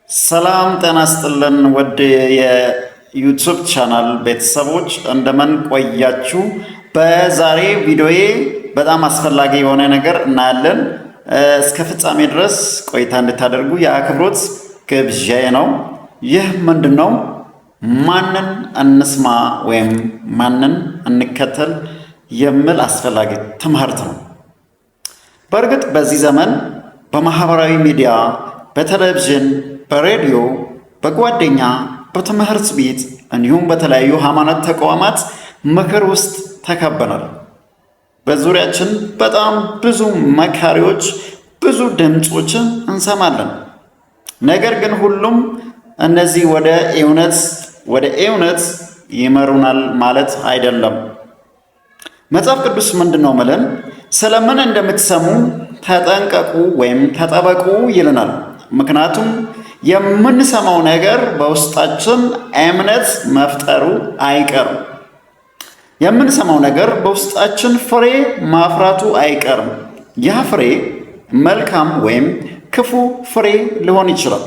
ሰላም ጤና ይስጥልን ውድ የ YouTube channel ቤተሰቦች፣ እንደምን ቆያችሁ? በዛሬ ቪዲዮዬ በጣም አስፈላጊ የሆነ ነገር እናያለን። እስከ ፍጻሜ ድረስ ቆይታ እንድታደርጉ የአክብሮት ግብዣዬ ነው። ይህ ምንድን ነው? ማንን እንስማ ወይም ማንን እንከተል የሚል አስፈላጊ ትምህርት ነው። በእርግጥ በዚህ ዘመን በማህበራዊ ሚዲያ፣ በቴሌቪዥን፣ በሬዲዮ፣ በጓደኛ፣ በትምህርት ቤት እንዲሁም በተለያዩ ሃይማኖት ተቋማት ምክር ውስጥ ተከበናል። በዙሪያችን በጣም ብዙ መካሪዎች፣ ብዙ ድምፆችን እንሰማለን። ነገር ግን ሁሉም እነዚህ ወደ እውነት ይመሩናል ማለት አይደለም። መጽሐፍ ቅዱስ ምንድን ነው ሚለን? ስለምን እንደምትሰሙ ተጠንቀቁ ወይም ተጠበቁ ይለናል። ምክንያቱም የምንሰማው ነገር በውስጣችን እምነት መፍጠሩ አይቀርም። የምንሰማው ነገር በውስጣችን ፍሬ ማፍራቱ አይቀርም። ያ ፍሬ መልካም ወይም ክፉ ፍሬ ሊሆን ይችላል።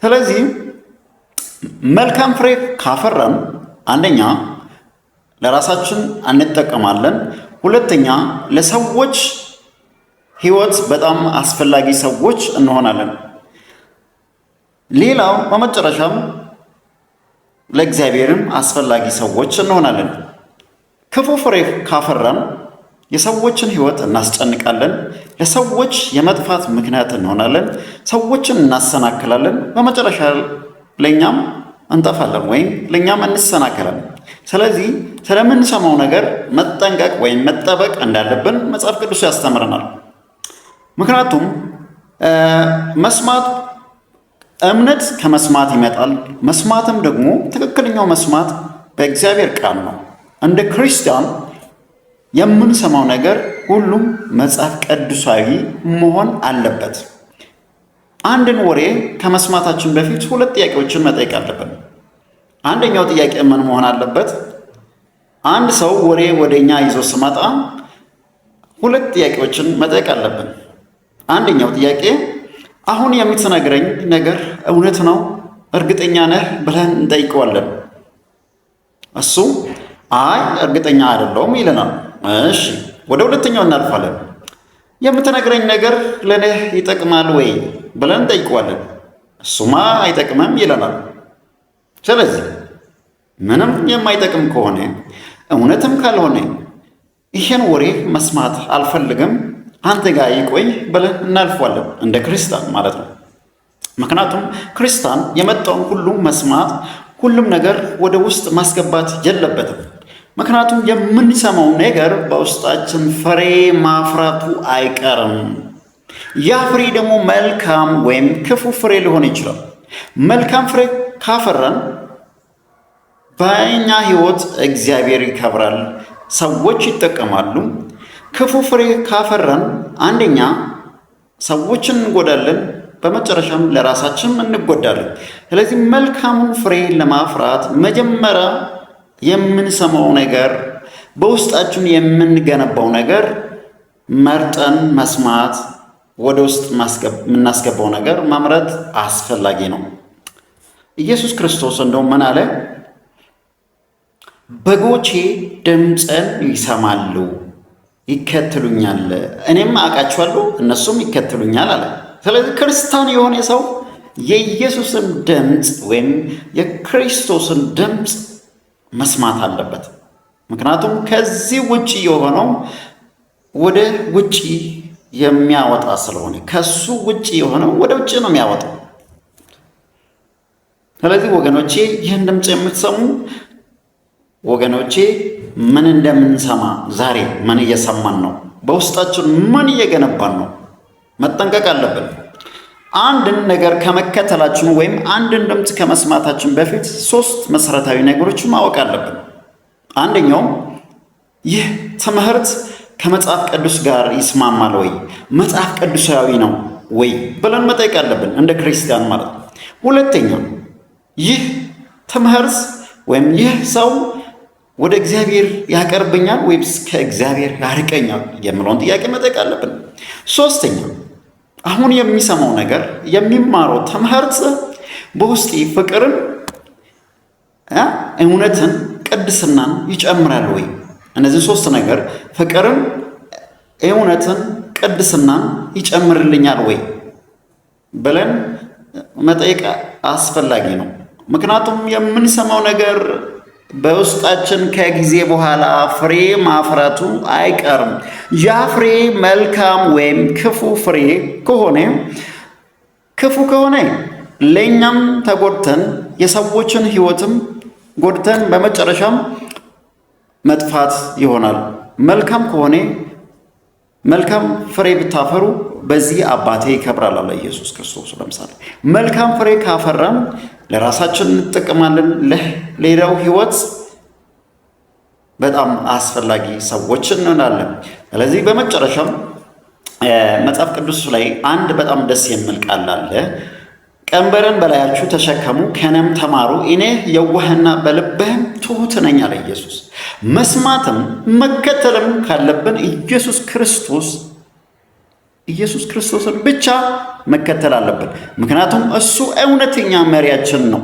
ስለዚህ መልካም ፍሬ ካፈራን አንደኛ ለራሳችን እንጠቀማለን፣ ሁለተኛ ለሰዎች ሕይወት በጣም አስፈላጊ ሰዎች እንሆናለን። ሌላው በመጨረሻም ለእግዚአብሔርም አስፈላጊ ሰዎች እንሆናለን። ክፉ ፍሬ ካፈራን የሰዎችን ሕይወት እናስጨንቃለን። ለሰዎች የመጥፋት ምክንያት እንሆናለን። ሰዎችን እናሰናክላለን። በመጨረሻ ለእኛም እንጠፋለን ወይም ለእኛም እንሰናከላለን። ስለዚህ ስለምንሰማው ነገር መጠንቀቅ ወይም መጠበቅ እንዳለብን መጽሐፍ ቅዱስ ያስተምረናል። ምክንያቱም መስማት፣ እምነት ከመስማት ይመጣል። መስማትም ደግሞ ትክክለኛው መስማት በእግዚአብሔር ቃል ነው። እንደ ክርስቲያን የምንሰማው ነገር ሁሉም መጽሐፍ ቅዱሳዊ መሆን አለበት። አንድን ወሬ ከመስማታችን በፊት ሁለት ጥያቄዎችን መጠየቅ አለብን። አንደኛው ጥያቄ ምን መሆን አለበት? አንድ ሰው ወሬ ወደ እኛ ይዞ ሲመጣ ሁለት ጥያቄዎችን መጠየቅ አለብን። አንደኛው ጥያቄ አሁን የምትነግረኝ ነገር እውነት ነው፣ እርግጠኛ ነህ ብለን እንጠይቀዋለን። እሱ አይ እርግጠኛ አይደለሁም ይለናል። እሺ፣ ወደ ሁለተኛው እናልፋለን። የምትነግረኝ ነገር ለእኔ ይጠቅማል ወይ ብለን እንጠይቀዋለን። እሱማ አይጠቅምም ይለናል። ስለዚህ ምንም የማይጠቅም ከሆነ፣ እውነትም ካልሆነ ይህን ወሬ መስማት አልፈልግም፣ አንተ ጋር ይቆይ ብለን እናልፈዋለን፣ እንደ ክርስቲያን ማለት ነው። ምክንያቱም ክርስቲያን የመጣውን ሁሉ መስማት፣ ሁሉም ነገር ወደ ውስጥ ማስገባት የለበትም። ምክንያቱም የምንሰማው ነገር በውስጣችን ፍሬ ማፍራቱ አይቀርም። ያ ፍሬ ደግሞ መልካም ወይም ክፉ ፍሬ ሊሆን ይችላል። መልካም ፍሬ ካፈራን በእኛ ሕይወት እግዚአብሔር ይከብራል፣ ሰዎች ይጠቀማሉ። ክፉ ፍሬ ካፈራን አንደኛ ሰዎችን እንጎዳለን፣ በመጨረሻም ለራሳችን እንጎዳለን። ስለዚህ መልካሙን ፍሬ ለማፍራት መጀመሪያ የምንሰማው ነገር፣ በውስጣችን የምንገነባው ነገር መርጠን መስማት፣ ወደ ውስጥ የምናስገባው ነገር መምረጥ አስፈላጊ ነው። ኢየሱስ ክርስቶስ እንደውም ምን አለ? በጎቼ ድምፄን ይሰማሉ፣ ይከተሉኛል፣ እኔም አውቃቸዋለሁ፣ እነሱም ይከተሉኛል አለ። ስለዚህ ክርስቲያን የሆነ ሰው የኢየሱስን ድምፅ ወይም የክርስቶስን ድምፅ መስማት አለበት። ምክንያቱም ከዚህ ውጭ የሆነው ወደ ውጭ የሚያወጣ ስለሆነ፣ ከሱ ውጭ የሆነው ወደ ውጭ ነው የሚያወጣው። ስለዚህ ወገኖቼ፣ ይህን ድምፅ የምትሰሙ ወገኖቼ፣ ምን እንደምንሰማ፣ ዛሬ ምን እየሰማን ነው? በውስጣችን ምን እየገነባን ነው? መጠንቀቅ አለብን። አንድን ነገር ከመከተላችን ወይም አንድን ድምፅ ከመስማታችን በፊት ሶስት መሰረታዊ ነገሮችን ማወቅ አለብን። አንደኛው ይህ ትምህርት ከመጽሐፍ ቅዱስ ጋር ይስማማል ወይ፣ መጽሐፍ ቅዱሳዊ ነው ወይ ብለን መጠየቅ አለብን፣ እንደ ክርስቲያን ማለት ነው። ሁለተኛ ይህ ትምህርት ወይም ይህ ሰው ወደ እግዚአብሔር ያቀርበኛል ወይስ ከእግዚአብሔር ያርቀኛል የሚለውን ጥያቄ መጠየቅ አለብን። ሶስተኛ አሁን የሚሰማው ነገር፣ የሚማረው ትምህርት በውስጤ ፍቅርን፣ እውነትን፣ ቅድስናን ይጨምራል ወይ? እነዚህ ሶስት ነገር ፍቅርን፣ እውነትን፣ ቅድስናን ይጨምርልኛል ወይ ብለን መጠየቅ አስፈላጊ ነው። ምክንያቱም የምንሰማው ነገር በውስጣችን ከጊዜ በኋላ ፍሬ ማፍራቱ አይቀርም። ያ ፍሬ መልካም ወይም ክፉ ፍሬ ከሆነ፣ ክፉ ከሆነ ለእኛም ተጎድተን የሰዎችን ሕይወትም ጎድተን በመጨረሻም መጥፋት ይሆናል። መልካም ከሆነ መልካም ፍሬ ብታፈሩ በዚህ አባቴ ይከብራል አለ ኢየሱስ ክርስቶስ። ለምሳሌ መልካም ፍሬ ካፈራን ለራሳችን እንጠቀማለን፣ ለሌላው ሕይወት በጣም አስፈላጊ ሰዎች እንሆናለን። ስለዚህ በመጨረሻም መጽሐፍ ቅዱስ ላይ አንድ በጣም ደስ የሚል ቃል አለ። ቀንበርን በላያችሁ ተሸከሙ፣ ከእኔም ተማሩ፣ እኔ የዋህና በልብህም ትሑት ነኝ አለ ኢየሱስ። መስማትም መከተልም ካለብን ኢየሱስ ክርስቶስን ብቻ መከተል አለብን። ምክንያቱም እሱ እውነተኛ መሪያችን ነው።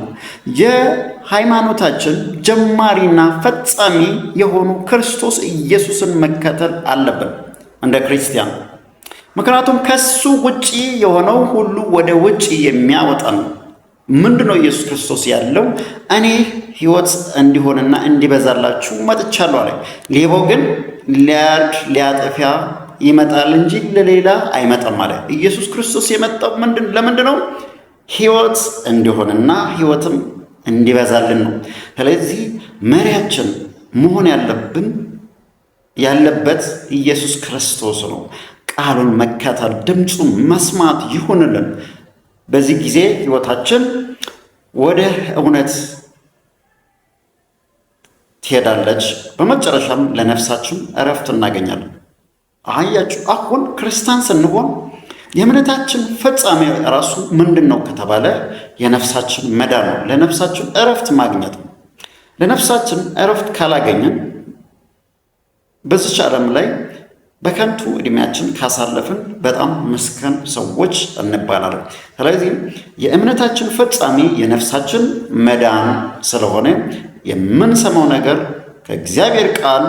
የሃይማኖታችን ጀማሪና ፈጻሚ የሆኑ ክርስቶስ ኢየሱስን መከተል አለብን እንደ ክርስቲያን። ምክንያቱም ከሱ ውጪ የሆነው ሁሉ ወደ ውጪ የሚያወጣ ነው። ምንድን ነው ኢየሱስ ክርስቶስ ያለው? እኔ ሕይወት እንዲሆንና እንዲበዛላችሁ መጥቻለሁ አለ። ሌባው ግን ሊያርድ ሊያጠፊያ ይመጣል እንጂ ለሌላ አይመጣም አለ። ኢየሱስ ክርስቶስ የመጣው ለምንድን ነው? ሕይወት እንዲሆንና ሕይወትም እንዲበዛልን ነው። ስለዚህ መሪያችን መሆን ያለበት ኢየሱስ ክርስቶስ ነው። ቃሉን መከተል ድምፁን መስማት ይሁንልን። በዚህ ጊዜ ሕይወታችን ወደ እውነት ትሄዳለች። በመጨረሻም ለነፍሳችን እረፍት እናገኛለን። አያችሁ፣ አሁን ክርስቲያን ስንሆን የእምነታችን ፍጻሜ ራሱ ምንድን ነው ከተባለ የነፍሳችን መዳን ነው። ለነፍሳችን እረፍት ማግኘት ነው። ለነፍሳችን እረፍት ካላገኘን በዚች ዓለም ላይ በከንቱ ዕድሜያችን ካሳለፍን በጣም ምስኪን ሰዎች እንባላለን። ስለዚህ የእምነታችን ፍጻሜ የነፍሳችን መዳን ስለሆነ የምንሰማው ነገር ከእግዚአብሔር ቃል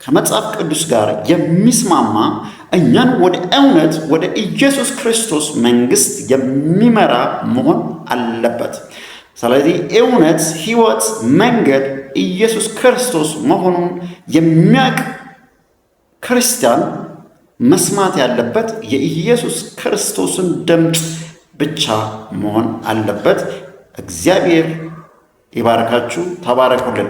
ከመጽሐፍ ቅዱስ ጋር የሚስማማ እኛን ወደ እውነት ወደ ኢየሱስ ክርስቶስ መንግሥት የሚመራ መሆን አለበት። ስለዚህ እውነት፣ ሕይወት፣ መንገድ ኢየሱስ ክርስቶስ መሆኑን የሚያውቅ ክርስቲያን መስማት ያለበት የኢየሱስ ክርስቶስን ድምፅ ብቻ መሆን አለበት። እግዚአብሔር ይባርካችሁ። ተባረኩልን።